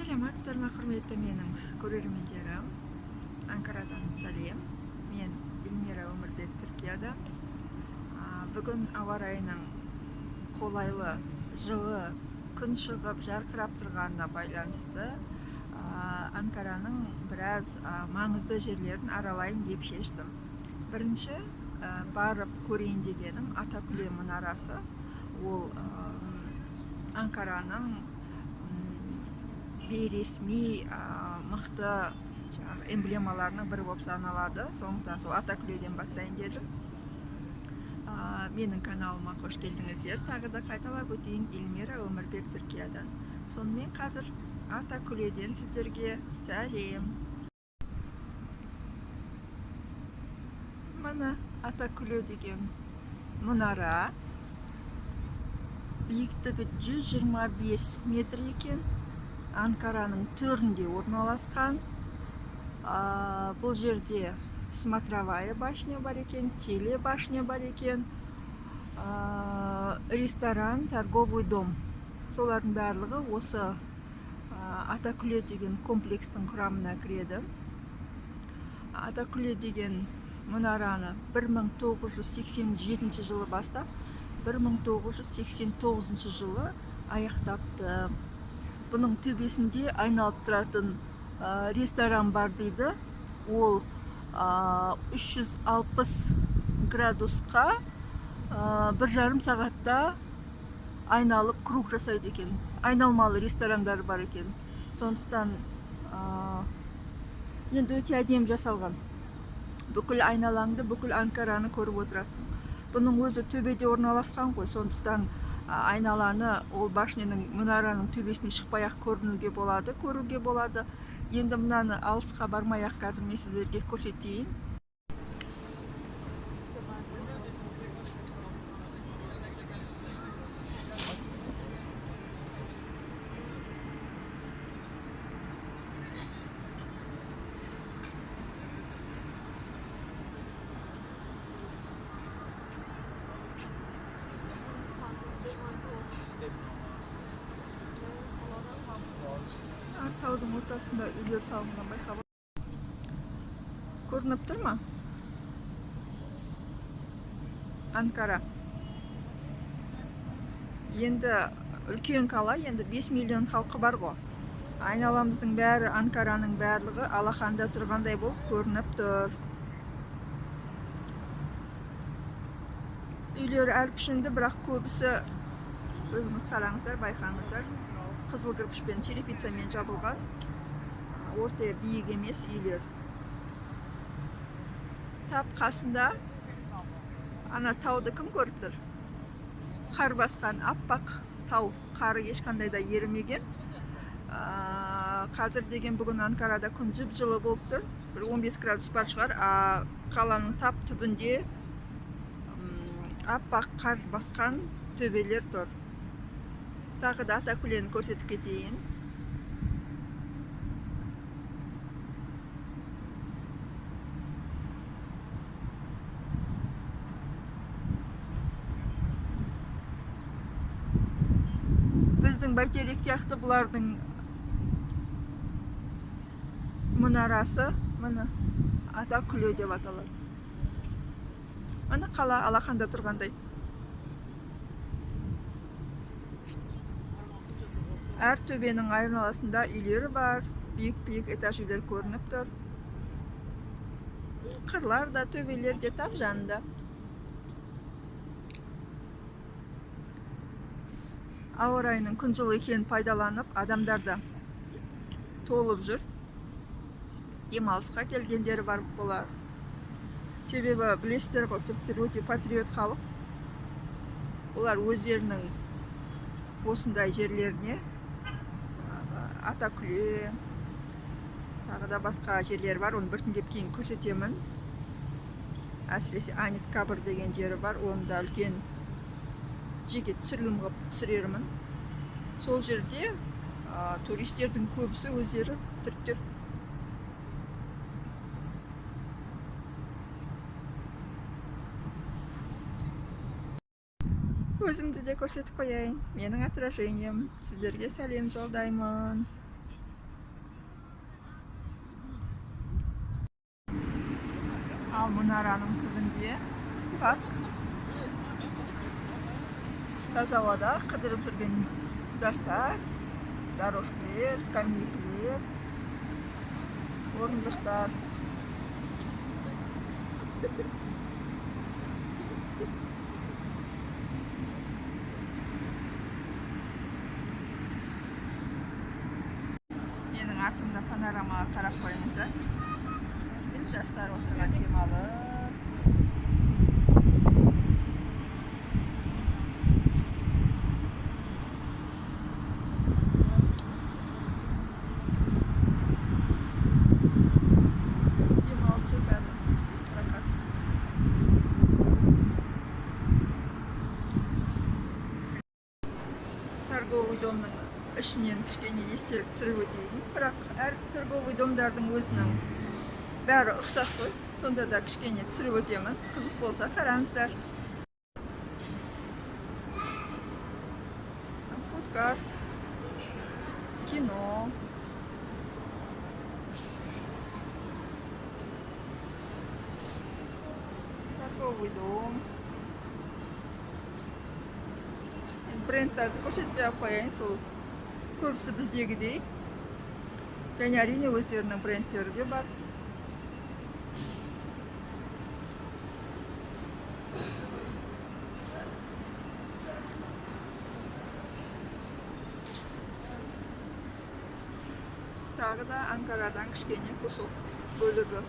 Саламатсыздар ма, құрметті менің көрермендерім! Анкарадан сәлем! Мен Эльмира Өмірбек, Түркиядан. Бүгін ауа райының қолайлы, жылы күн шығып, жарқырап тұрғанына байланысты Анкараның біраз маңызды жерлерін аралайын деп шештім. Бірінші барып көрейін дегенім Атакүле мұнарасы. Ол Анкараның бейресми мықты жаңағы эмблемаларының бірі болып саналады. Сондықтан сол Атакүледен бастайын дедім. Менің каналыма қош келдіңіздер! Тағы да қайталап өтейін: Эльмира Өмірбек, Түркиядан. Сонымен, қазір Атакүледен сіздерге сәлем! Міне, Атакүле деген мұнара биіктігі 125 метр екен. Анкараның төрінде орналасқан. Бұл жерде смотровая башня бар екен, телебашня бар екен, ресторан, торговый дом. Солардың барлығы осы Атакүле деген комплекстің құрамына кіреді. Атакүле деген мұнараны 1987 жылы бастап, 1989 жылы аяқтапты. Бұның төбесінде айналып тұратын ресторан бар дейді. Ол 360 градусқа 1,5 сағатта айналып, круг жасайды екен. Айналмалы ресторандар бар екен. Сондықтан енді өте әдемі жасалған. Бүкіл айналаңды, бүкіл Анкараны көріп отырасың. Бұның өзі төбеде орналасқан ғой, сондықтан айналаны ол башняның, мұнараның төбесіне шықпай ақ көрінуге болады, көруге болады. Енді мынаны алысқа бармай ақ қазір мен сіздерге көрсетейін. Таудың ортасында үйлер салынған, байқап көрініп тұр ма? Анкара енді үлкен қала, енді 5 миллион халқы бар ғой. Айналамыздың бәрі, Анкараның барлығы алақанда тұрғандай болып көрініп тұр. Үйлері әр пішінді, бірақ көбісі, өзіңіз қараңыздар, байқаңыздар, қызыл кірпішпен, черепицамен жабылған. Орта биік емес үйлер. Тап қасында ана тауды кім көріп тұр? Қар басқан аппақ тау, қары ешқандай да ерімеген. Қазір деген бүгін Анкарада күн жып жылы болып тұр, бір 15 градус бар шығар. А қаланың тап түбінде аппақ қар басқан төбелер тұр. Тағы да Атакүлені көрсетіп кетейін. Біздің Бәйтерек сияқты бұлардың мұнарасы, міне, Атакүле деп аталады. Міне, қала алақанда тұрғандай. Әр төбенің айналасында үйлері бар, биік биік этаж үйлер көрініп тұр. Қырлар да, төбелер де тап жанында. Ауа райының күн жылы екенін пайдаланып, адамдар да толып жүр. Демалысқа келгендері бар болар, себебі білесіздер ғой, түріктер өте патриот халық. Олар өздерінің осындай жерлеріне, Атакүле, тағы да басқа жерлер бар, оны біртіндеп кейін көрсетемін. Әсіресе Аниткабір деген жері бар, оны да үлкен жеке түсірілім қылып түсірермін. Сол жерде туристердің көбісі өздері түріктер. Өзімді де көрсетіп қояйын, менің отражением. Сіздерге сәлем жолдаймын. Мұнараның түбінде парк. Таза ауада қыдырып жүрген жастар, дорожкалер, скамейкалер, орындықтар. Менің артымда панорамаға қарап қойыңыздар. Жастар отырған, демалып. Демалып жүр бәрі, рахат. Торговый домның ішінен кішкене естелік түсіріп өтейін. Бірақ әр торговый домдардың өзінің бәрі ұқсас қой, сонда да кішкене түсіріп өтемін. Қызық болса, қараңыздар. Фудкарт, кино. Торговый дом. Брендтарды көрсетпей ақ қояйын, сол көбісі біздегідей. Және, әрине, өздерінің брендтері де бар. Тағы да Анкарадан кішкене кусок бөлігі.